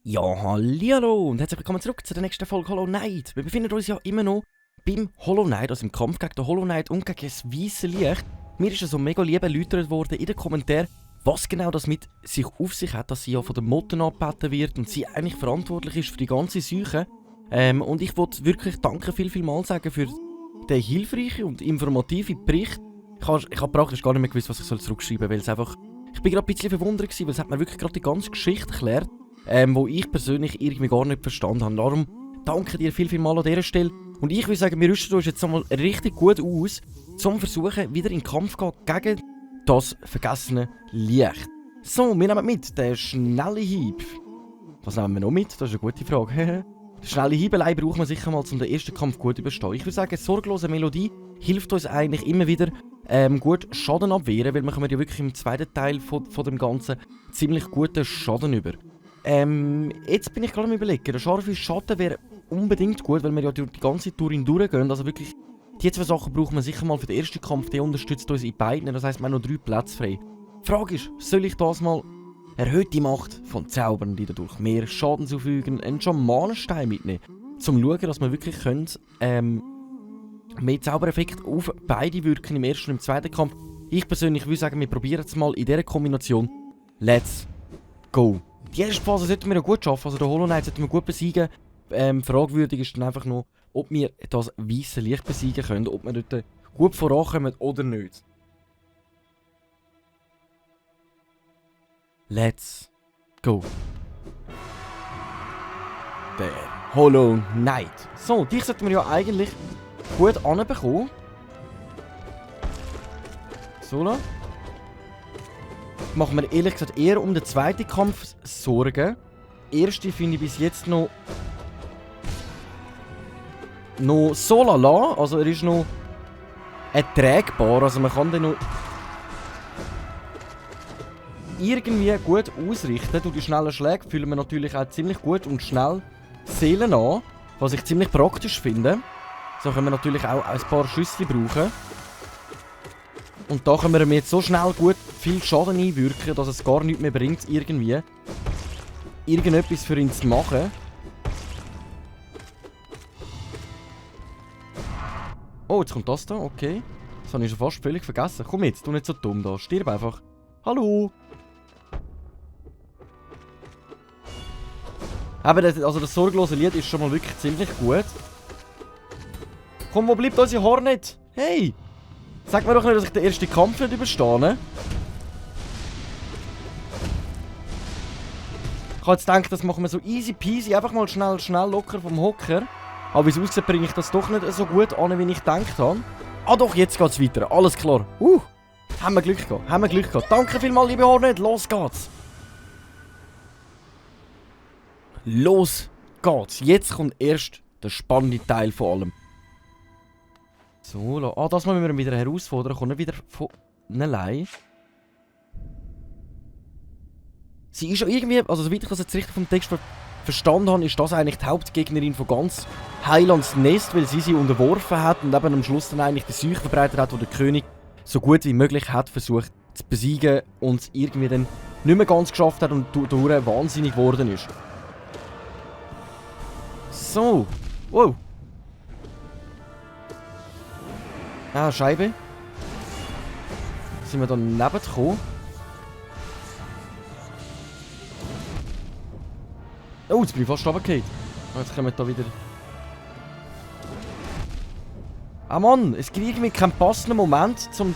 Ja, hallihallo und herzlich willkommen zurück zu der nächsten Folge Hollow Knight. Wir befinden uns ja immer noch beim Hollow Knight, also im Kampf gegen den Hollow Knight und gegen das weisse Licht. Mir ist ja so mega lieb erläutert worden in den Kommentaren, was genau das mit sich auf sich hat, dass sie ja von der Mutter angebeten wird und sie eigentlich verantwortlich ist für die ganze Seuche. Und ich wollte wirklich danke vielmals sagen für den hilfreichen und informativen Bericht. Ich habe praktisch gar nicht mehr gewusst, was ich zurückschreiben soll, weil es einfach... Ich bin gerade ein bisschen verwundert gewesen, weil es hat mir wirklich gerade die ganze Geschichte erklärt. Wo ich persönlich irgendwie gar nicht verstanden habe. Darum danke dir vielmals an dieser Stelle. Und ich würde sagen, wir rüsten uns jetzt einmal richtig gut aus, zum versuchen, wieder in den Kampf zu gehen gegen das vergessene Licht. So, wir nehmen mit den schnellen Hieb. Was nehmen wir noch mit? Das ist eine gute Frage. Den schnellen Hieb allein braucht man sicher mal, um den ersten Kampf gut zu überstehen. Ich würde sagen, sorglose Melodie hilft uns eigentlich immer wieder gut Schaden abwehren, weil wir kommen ja wirklich im zweiten Teil von dem Ganzen ziemlich guten Schaden über. Jetzt bin ich gerade am Überlegen, der scharfe Schatten wäre unbedingt gut, weil wir ja durch die ganze Tour durchgehen. Also wirklich, die zwei Sachen braucht man sicher mal für den ersten Kampf, der unterstützt uns in beiden, das heisst, wir haben noch 3 Plätze frei. Die Frage ist, soll ich das mal erhöhte Macht von Zaubern, die dadurch mehr Schaden zufügen, einen Schamanenstein mitnehmen, um zu schauen, dass wir wirklich können, mehr Zaubereffekte auf beide wirken, im ersten und im zweiten Kampf. Ich persönlich würde sagen, wir probieren es mal in dieser Kombination. Let's go! Die erste Phase sollten wir ja gut schaffen, also den Hollow Knight sollten wir gut besiegen. Fragwürdig ist dann einfach noch, ob wir das weisse Licht besiegen können, ob wir dort gut vorankommen oder nicht. Let's go. Der Hollow Knight. So, dich sollten wir ja eigentlich gut anbekommen. So, da. Machen wir ehrlich gesagt eher um den zweiten Kampf Sorgen. Erste finde ich bis jetzt noch so lala, also er ist noch erträgbar, also man kann den noch irgendwie gut ausrichten. Durch die schnellen Schläge fühlen wir natürlich auch ziemlich gut und schnell Seelen an, was ich ziemlich praktisch finde. So können wir natürlich auch ein paar Schüsse brauchen. Und da können wir jetzt so schnell gut viel Schaden einwirken, dass es gar nichts mehr bringt, irgendwie irgendetwas für ihn zu machen. Oh, jetzt kommt das da, okay. Das habe ich schon fast völlig vergessen. Komm jetzt, tu nicht so dumm da, stirb einfach. Hallo! Aber das sorglose Lied ist schon mal wirklich ziemlich gut. Komm, wo bleibt unser Hornet? Hey! Sag mir doch nicht, dass ich den ersten Kampf nicht überstehe. Ich habe jetzt gedacht, das machen wir so easy peasy, einfach mal schnell locker vom Hocker. Aber wie es aussieht, bringe ich das doch nicht so gut an, wie ich gedacht habe. Ah doch, jetzt geht's weiter, alles klar. Haben wir Glück gehabt, Danke vielmals, liebe Hornet, los geht's. Los geht's. Jetzt kommt erst der spannende Teil von allem. So, das mal müssen wir wieder herausfordern. Kommt nicht wieder von allein. Sie ist ja irgendwie, also soweit ich das jetzt richtig vom Text verstanden habe, ist das eigentlich die Hauptgegnerin von ganz Highlands Nest, weil sie unterworfen hat und eben am Schluss dann eigentlich die Seuche verbreitet hat, die der König so gut wie möglich hat versucht zu besiegen und es irgendwie dann nicht mehr ganz geschafft hat und dadurch wahnsinnig geworden ist. So, wow. Ah, Scheibe. Sind wir da neben gekommen? Oh, jetzt bin ich fast runtergefallen. Jetzt kommen wir da wieder... Ah Mann, es gibt irgendwie keinen passenden Moment, um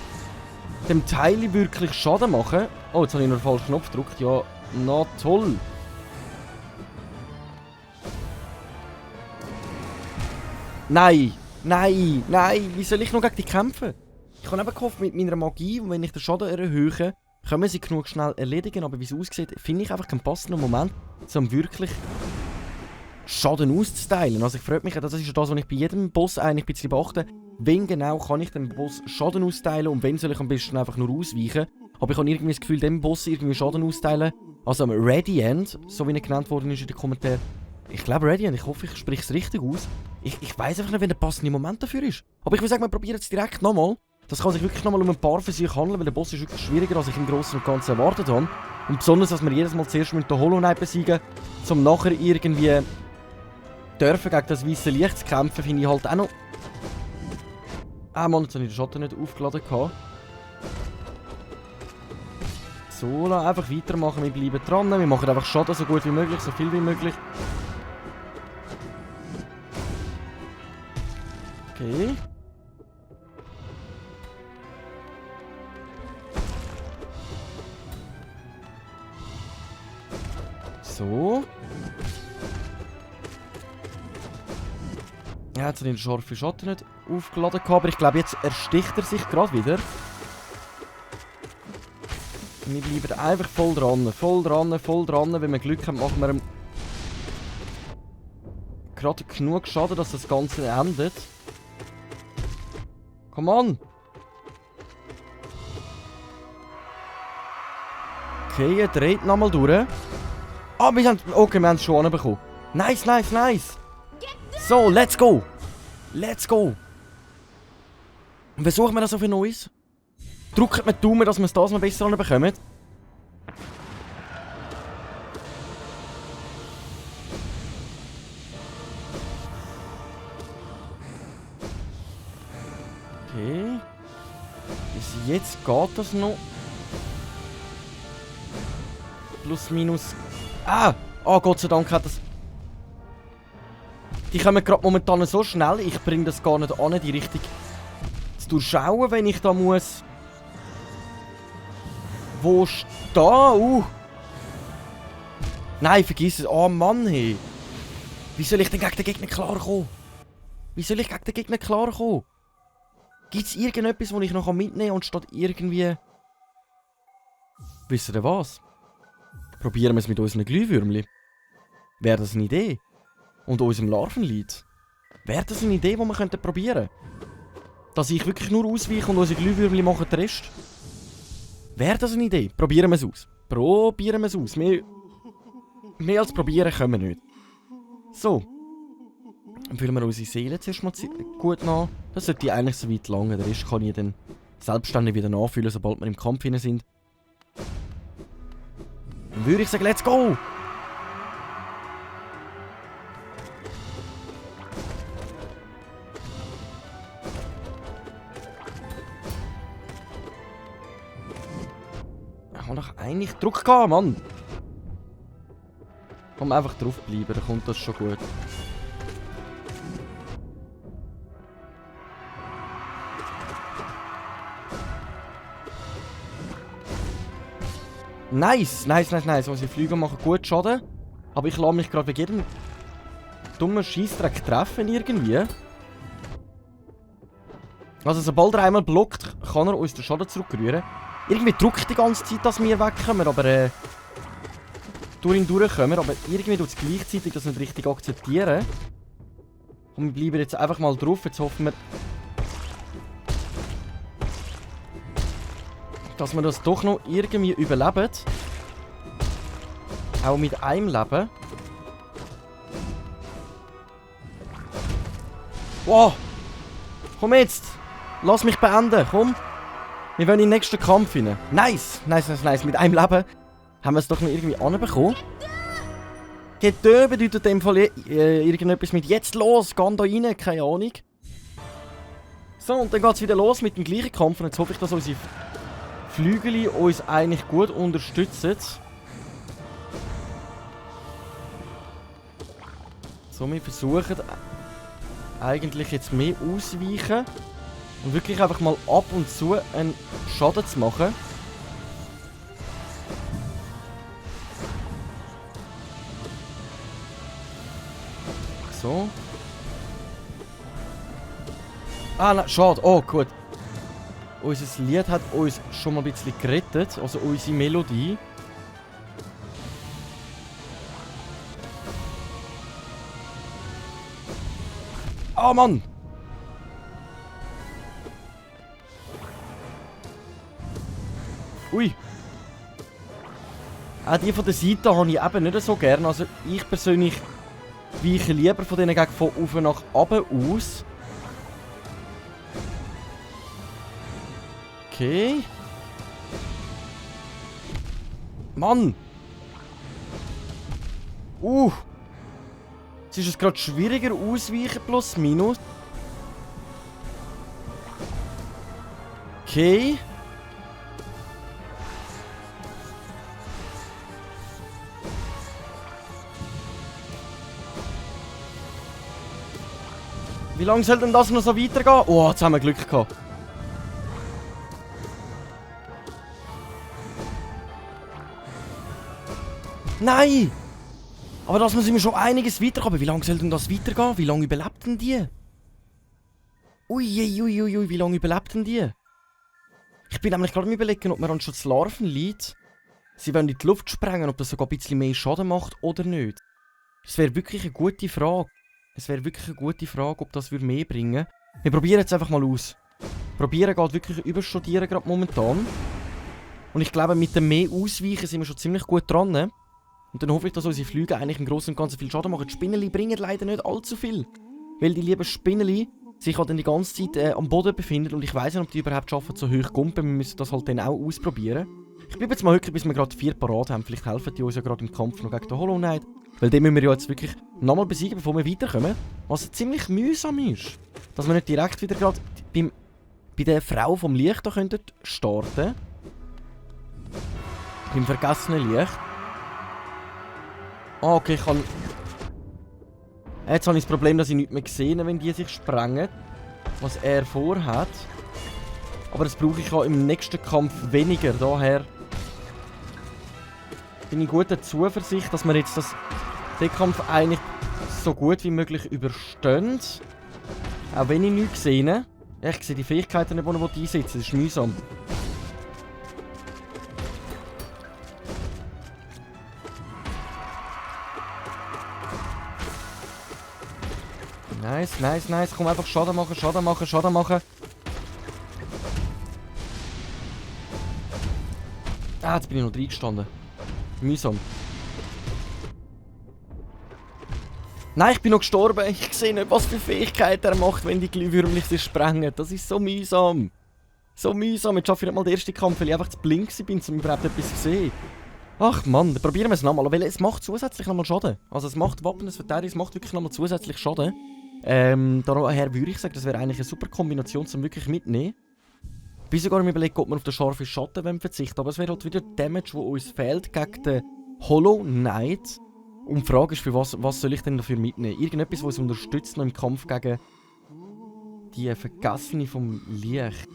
dem Teil wirklich Schaden zu machen. Oh, jetzt habe ich noch den falschen Knopf gedrückt. Ja, na toll. Nein, wie soll ich noch gegen die kämpfen? Ich habe eben gehofft, mit meiner Magie, und wenn ich den Schaden erhöhe, können wir sie genug schnell erledigen, aber wie es aussieht, finde ich einfach keinen passenden Moment, um wirklich Schaden auszuteilen. Also ich frage mich, das ist ja das, was ich bei jedem Boss eigentlich ein bisschen beachte. Wenn genau kann ich dem Boss Schaden austeilen und wenn soll ich am besten einfach nur ausweichen. Aber ich habe irgendwie das Gefühl, dem Boss irgendwie Schaden austeilen, also am Ready End, so wie er genannt worden ist in den Kommentaren, Ich glaube Radiant, ich hoffe, ich spreche es richtig aus. Ich weiß einfach nicht, wenn der passende Moment dafür ist. Aber ich würde sagen, wir probieren es direkt nochmal. Das kann sich wirklich nochmal um ein paar Versuche handeln, weil der Boss ist wirklich schwieriger, als ich im Großen und Ganzen erwartet habe. Und besonders, dass wir jedes Mal zuerst mit der Hollow Knight besiegen, um nachher irgendwie dürfen gegen das weiße Licht zu kämpfen, finde ich halt auch noch... Ah Mann, jetzt habe ich den Schatten nicht aufgeladen gehabt. So, einfach weitermachen, wir bleiben dran, wir machen einfach Schaden so gut wie möglich, so viel wie möglich. Okay. So. Ja, jetzt habe ich den scharfen Schatten nicht aufgeladen gehabt, aber ich glaube, jetzt ersticht er sich gerade wieder. Wir bleiben einfach voll dran, wenn wir Glück haben, machen wir ihm gerade genug Schaden, dass das Ganze endet. Come on! Okay, er dreht nochmal durch. Ah, wir haben... Okay, wir haben es schon anbekommen. Nice, nice, nice! So, let's go! Let's go! Und was suchen wir da so für Neues? Drückt mir die Daumen, dass wir es das noch besser bekommen. Okay. Bis jetzt geht das noch. Plus, minus... Ah! Oh, Gott sei Dank hat das... Die kommen gerade momentan so schnell, ich bringe das gar nicht an, die Richtung zu durchschauen, wenn ich da muss... Wo steht da? Nein, vergiss es. Oh Mann, hey. Wie soll ich denn gegen den Gegner klarkommen? Wie soll ich gegen den Gegner klarkommen? Gibt es irgendetwas, das ich noch mitnehmen kann und statt irgendwie... Wisst ihr was? Probieren wir es mit unseren Glühwürmchen. Wäre das eine Idee? Und unserem Larvenlied. Wäre das eine Idee, die wir probieren könnten? Dass ich wirklich nur ausweiche und unsere Glühwürmchen machen den Rest? Wäre das eine Idee? Probieren wir es aus. Probieren wir es aus. Mehr als probieren können wir nicht. So. Dann füllen wir unsere Seele zuerst mal gut nach. Das sollte eigentlich so weit langen. Der Rest kann ich dann selbstständig wieder nachfüllen, sobald wir im Kampf hinein sind. Dann würde ich sagen, let's go! Ich habe doch eigentlich Druck gehabt, Mann! Komm einfach drauf bleiben, dann kommt das schon gut. Nice, nice, nice, nice. Unsere Flüge machen gut Schaden. Aber ich lasse mich gerade bei jedem dummen Scheissdreck treffen irgendwie. Also sobald er einmal blockt, kann er uns den Schaden zurückrühren. Irgendwie drückt die ganze Zeit, dass wir wegkommen, aber durch ihn durchkommen. Aber irgendwie tut es gleichzeitig das nicht richtig akzeptieren. Und wir bleiben jetzt einfach mal drauf. Jetzt hoffen wir, dass wir das doch noch irgendwie überleben. Auch mit einem Leben. Wow! Komm jetzt! Lass mich beenden, komm! Wir wollen in den nächsten Kampf hinein. Nice! Nice, nice, nice. Mit einem Leben haben wir es doch noch irgendwie anbekommen. Getö bedeutet in dem Fall irgendetwas mit jetzt los, geh da rein, keine Ahnung. So, und dann geht es wieder los mit dem gleichen Kampf. Und jetzt hoffe ich, dass unsere Flügel uns eigentlich gut unterstützen. So, wir versuchen eigentlich jetzt mehr ausweichen und wirklich einfach mal ab und zu einen Schaden zu machen. So. Ah, nein, schade. Oh, gut. Unser Lied hat uns schon mal ein bisschen gerettet, also unsere Melodie. Ah, Mann! Ui! Auch die von der Seite habe ich eben nicht so gern. Also ich persönlich weiche lieber von denen gegen von oben nach unten aus. Okay. Mann! Jetzt ist es gerade schwieriger ausweichen, plus minus. Okay. Wie lange soll denn das noch so weitergehen? Oh, jetzt haben wir Glück gehabt. Nein! Aber das müssen wir schon einiges weiterkommen. Wie lange soll denn das weitergehen? Wie lange überlebt denn die? Ui, wie lange überlebt denn die? Ich bin nämlich gerade am Überlegen, ob man anstatt Larven liegt, sie wollen in die Luft sprengen, ob das sogar ein bisschen mehr Schaden macht oder nicht. Das wäre wirklich eine gute Frage. Es wäre wirklich eine gute Frage, ob das mehr bringen würde. Wir probieren jetzt einfach mal aus. Probieren geht wirklich überstudieren gerade momentan. Und ich glaube, mit dem mehr Ausweichen sind wir schon ziemlich gut dran. Ne? Und dann hoffe ich, dass unsere Flüge eigentlich im Großen und Ganzen viel Schaden machen. Die Spinneli bringen leider nicht allzu viel. Weil die lieben Spinneli sich halt dann die ganze Zeit am Boden befinden. Und ich weiss nicht, ob die überhaupt schaffen, so hoch zu kumpen. Wir müssen das halt dann auch ausprobieren. Ich bleibe jetzt mal hocken, bis wir gerade 4 parat haben. Vielleicht helfen die uns ja gerade im Kampf noch gegen den Hollow Knight. Weil den müssen wir ja jetzt wirklich nochmal besiegen, bevor wir weiterkommen. Was ziemlich mühsam ist. Dass wir nicht direkt wieder gerade bei der Frau vom Licht da könnten starten. Beim vergessenen Licht. Ah, okay, ich kann... Jetzt habe ich das Problem, dass ich nichts mehr sehe, wenn die sich sprengen. Was er vorhat. Aber das brauche ich ja im nächsten Kampf weniger. Daher bin ich guter Zuversicht, dass wir jetzt den Kampf eigentlich so gut wie möglich überstehen. Auch wenn ich nichts sehe. Ich sehe die Fähigkeiten nicht, die ich einsetzen. Das ist mühsam. Nice. Komm, einfach Schaden machen. Ah, jetzt bin ich noch reingestanden. Mühsam. Nein, ich bin noch gestorben. Ich sehe nicht, was für Fähigkeiten er macht, wenn die Glühwürmchen sich sprengen. Das ist so mühsam. So mühsam. Jetzt schaffe ich nicht mal den ersten Kampf, weil ich einfach zu blind bin, um überhaupt etwas zu sehen. Ach Mann, dann probieren wir es nochmal. Weil es macht zusätzlich nochmal Schaden. Also es macht Wappen, es verteidigt, es macht wirklich nochmal zusätzlich Schaden. Daher würde ich sagen, das wäre eigentlich eine super Kombination zum wirklich mitnehmen. Ich bin sogar mir überlegt, ob wir auf den scharfen Schatten verzichten. Aber es wäre halt wieder Damage, der uns fehlt gegen den Hollow Knight. Und die Frage ist, für was soll ich denn dafür mitnehmen? Irgendetwas, was uns unterstützt noch im Kampf gegen die Vergessene vom Licht.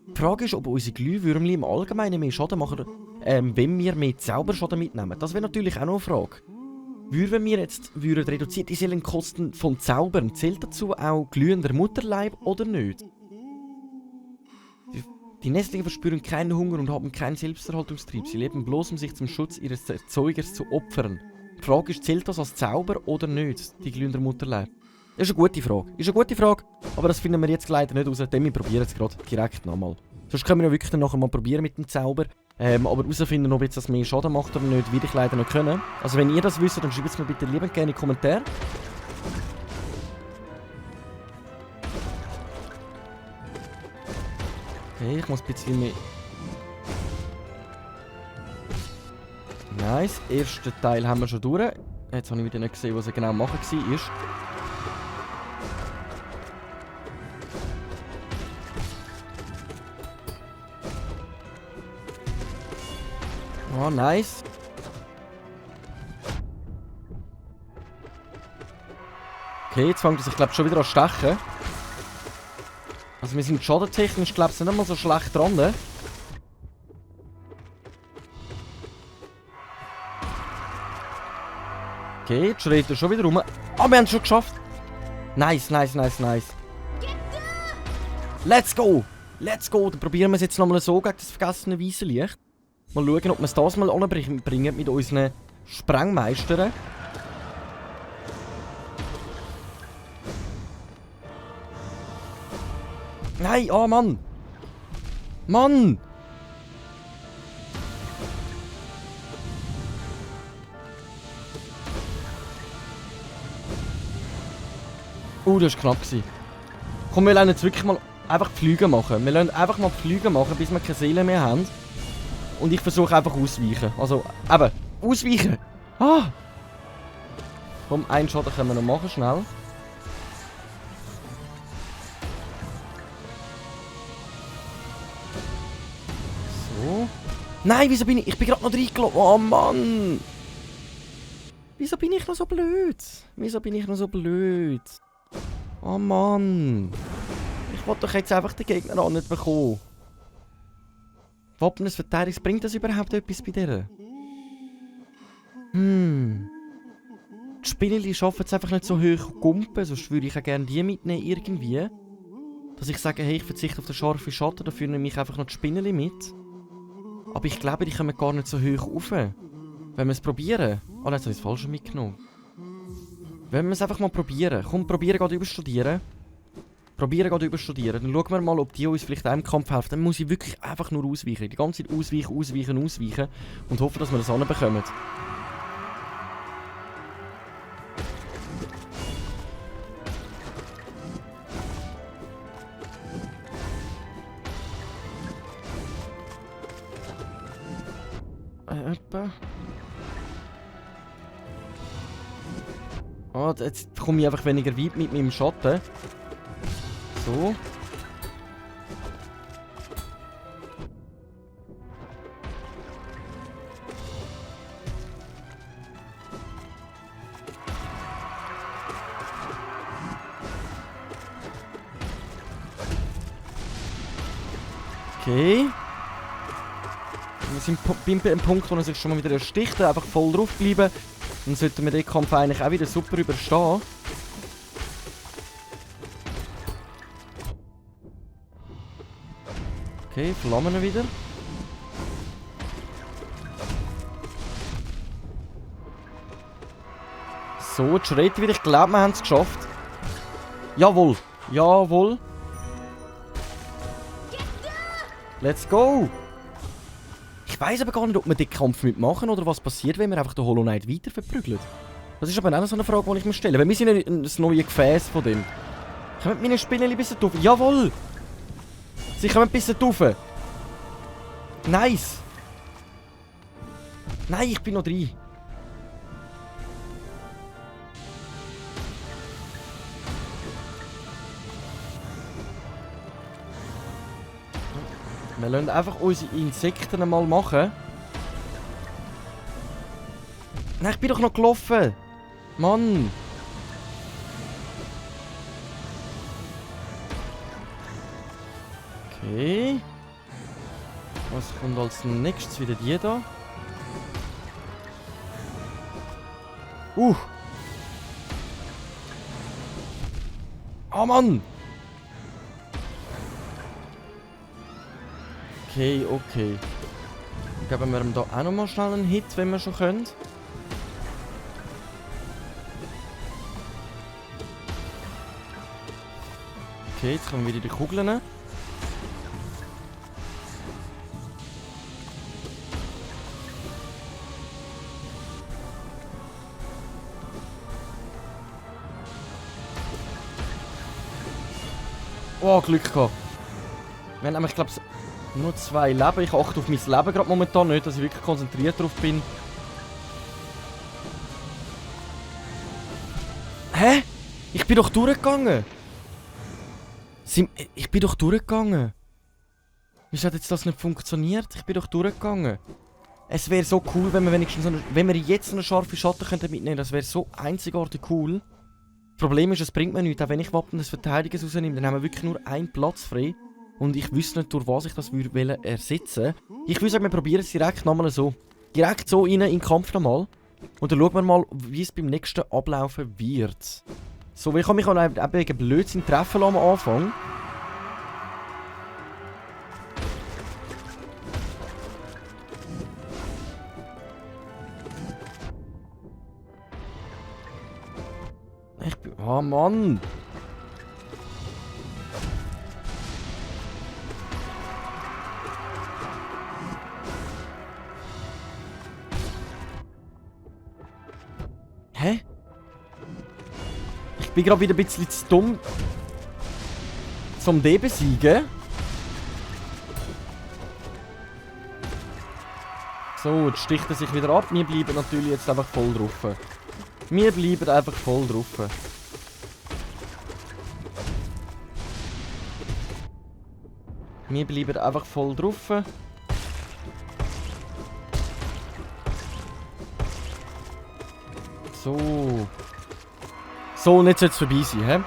Die Frage ist, ob unsere Glühwürmchen im Allgemeinen mehr Schaden machen, wenn wir mehr Zauberschaden mitnehmen. Das wäre natürlich auch noch eine Frage. Würden wir jetzt reduzierte Seelenkosten von Zaubern, zählt dazu auch glühender Mutterleib oder nicht? Die Nestlingen verspüren keinen Hunger und haben keinen Selbsterhaltungstrieb. Sie leben bloß, um sich zum Schutz ihres Erzeugers zu opfern. Die Frage ist, zählt das als Zauber oder nicht, die glühende Mutterleib? Das ist eine gute Frage. Aber das finden wir jetzt leider nicht raus, denn wir probieren es gerade direkt nochmal. Sonst können wir ja wirklich dann nachher mal probieren mit dem Zauber. Aber herausfinden, ob jetzt das mehr Schaden macht oder nicht, würde ich leider nicht können. Also wenn ihr das wisst, dann schreibt es mir bitte liebend gerne in die Kommentare. Okay, ich muss ein bisschen mehr... Nice, ersten Teil haben wir schon durch. Jetzt habe ich wieder nicht gesehen, was er genau machen war. Oh, nice. Okay, jetzt fängt er sich, glaube ich, schon wieder an zu stechen. Also wir sind schadentechnisch, glaube ich, nicht einmal so schlecht dran. Ne? Okay, jetzt schreit er schon wieder rum. Ah, wir haben es schon geschafft. Nice. Let's go! Dann probieren wir es jetzt nochmal so gegen das vergessene weiße Licht. Mal schauen, ob wir es das mal anbringen mit unseren Sprengmeistern. Nein, oh Mann! Mann! Oh, das war knapp gewesen. Komm, wir lassen jetzt wirklich mal einfach die Flüge machen. Wir lassen einfach mal die Flüge machen, bis wir keine Seele mehr haben. Und ich versuche einfach ausweichen. Also, eben, ausweichen! Ah! Komm, einen Schaden können wir noch machen, schnell. So. Nein, wieso bin ich... Ich bin gerade noch reingelaufen. Oh Mann! Wieso bin ich noch so blöd? Wieso bin ich noch so blöd? Oh Mann! Ich wollte doch jetzt einfach den Gegner auch nicht bekommen. Wappnes Verteidigungs... Bringt das überhaupt etwas bei dir? Die Spinneli schaffen es einfach nicht so hoch gumpen, sonst würde ich auch gerne die mitnehmen irgendwie. Dass ich sage, hey, ich verzichte auf den scharfen Schatten, dafür nehme ich einfach noch die Spinneli mit. Aber ich glaube, die kommen gar nicht so hoch rauf. Wenn wir es probieren... Oh, jetzt habe ich das Falsche mitgenommen. Wenn wir es einfach mal probieren. Komm, probieren gerade überstudieren. Probieren gerade überstudieren. Dann schauen wir mal, ob die uns vielleicht auch im Kampf helfen. Dann muss ich wirklich einfach nur ausweichen. Die ganze Zeit ausweichen, ausweichen, ausweichen. Und hoffen, dass wir das hinbekommen. Etwa. Oh, jetzt komme ich einfach weniger weit mit meinem Schatten. So. Okay. Wir sind bei einem Punkt, wo er sich schon mal wieder ersticht, einfach voll drauf bleiben. Dann sollten wir den Kampf eigentlich auch wieder super überstehen. Okay, flammen wir wieder. So, jetzt schreit wieder. Ich glaube, wir haben es geschafft. Jawohl. Jawohl. Let's go. Ich weiss aber gar nicht, ob wir den Kampf mitmachen oder was passiert, wenn wir einfach den Hollow Knight weiter verprügeln. Das ist aber auch so eine Frage, die ich mir stelle. Weil wir sind ja das neue Gefäß von dem. Kommen meine Spinneli ein bisschen rauf? Jawohl! Sie kommen ein bisschen rauf. Nice! Nein, ich bin noch drin. Wir lassen einfach unsere Insekten mal machen. Nein, ich bin doch noch gelaufen. Mann. Okay. Was kommt als nächstes? Wieder die da. Oh Mann. Okay, okay. Geben wir ihm da auch nochmal schnell einen Hit, wenn wir schon können. Okay, jetzt kommen wieder die Kugeln. Oh, Glück gehabt. Wir haben nämlich, glaube ich, nur 2 Leben. Ich achte auf mein Leben gerade momentan nicht, dass ich wirklich konzentriert drauf bin. Hä? Ich bin doch durchgegangen. Ich bin doch durchgegangen. Wieso hat jetzt das nicht funktioniert? Ich bin doch durchgegangen. Es wäre so cool, wenn wir wenigstens wenn wir jetzt eine scharfe Schatten mitnehmen könnten. Das wäre so einzigartig cool. Das Problem ist, es bringt mir nichts. Auch wenn ich Wappen des Verteidigers rausnehme, dann haben wir wirklich nur einen Platz frei. Und ich wüsste nicht, durch was ich das ersetzen würde. Ich würde sagen, wir probieren es direkt nochmal so. Direkt so rein in den Kampf nochmal. Und dann schauen wir mal, wie es beim nächsten ablaufen wird. So, ich kann mich auch wegen Blödsinn treffen am Anfang. Oh Mann! bin gerade wieder ein bisschen zu dumm, zum D besiegen. So, jetzt sticht er sich wieder ab. Wir bleiben natürlich jetzt einfach voll drauf. Wir bleiben einfach voll drauf. Wir bleiben einfach voll drauf. So. So, und jetzt sollte es vorbei sein, hä?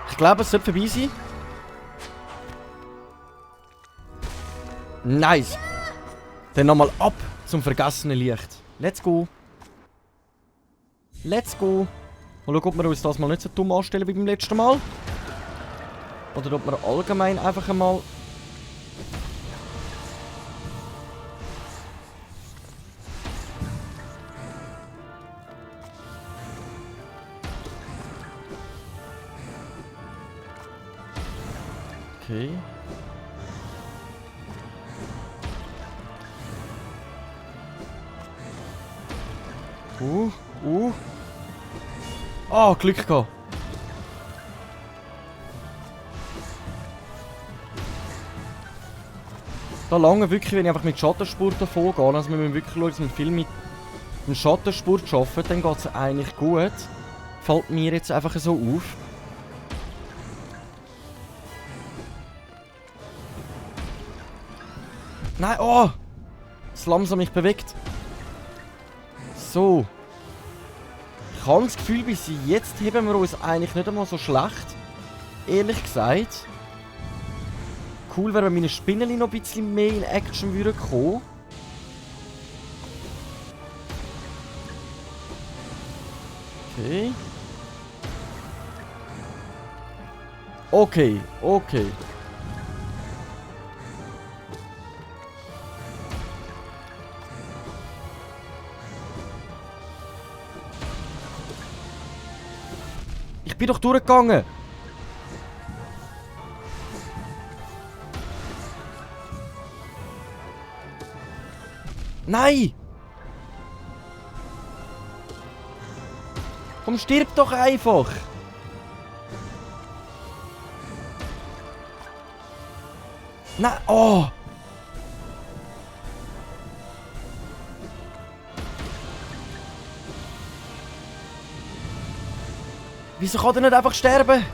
Ich glaube, es sollte vorbei sein. Nice. Dann nochmal ab zum vergessenen Licht. Let's go. Let's go. Mal schauen, ob wir uns das mal nicht so dumm anstellen wie beim letzten Mal. Oder ob wir allgemein einfach einmal... Okay. Ah, Glück gehabt. Da lange wirklich, wenn ich einfach mit Schattenspurt davon gehe. Also wir müssen wirklich schauen, dass wir viel mit dem Schattenspurt arbeiten. Dann geht es eigentlich gut. Fällt mir jetzt einfach so auf. Nein, oh! Es langsam mich bewegt. So. Ich habe das Gefühl, bis jetzt heben wir uns eigentlich nicht einmal so schlecht. Ehrlich gesagt. Cool wäre, wenn meine Spinneli noch ein bisschen mehr in Action würden kommen. Okay. Okay, okay. Ich bin doch durchgegangen. Nein! Komm, stirb doch einfach! Nein, oh! Wieso kann er nicht einfach sterben?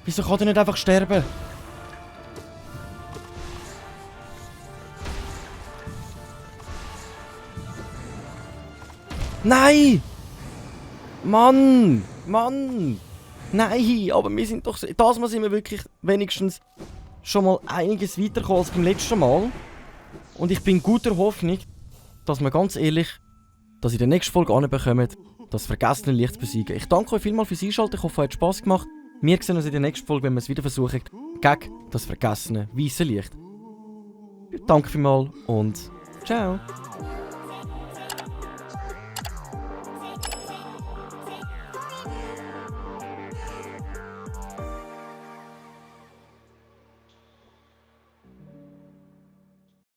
Wieso kann er nicht einfach sterben? Nein! Mann! Mann! Nein! Aber wir sind doch... Das Mal sind wir wirklich wenigstens schon mal einiges weitergekommen als beim letzten Mal. Und ich bin guter Hoffnung, dass wir ganz ehrlich, dass in der nächsten Folge anbekommen, das vergessene Licht zu besiegen. Ich danke euch vielmals fürs Einschalten. Ich hoffe, es hat Spass gemacht. Wir sehen uns in der nächsten Folge, wenn wir es wieder versuchen, gegen das vergessene weiße Licht. Danke vielmals und ciao!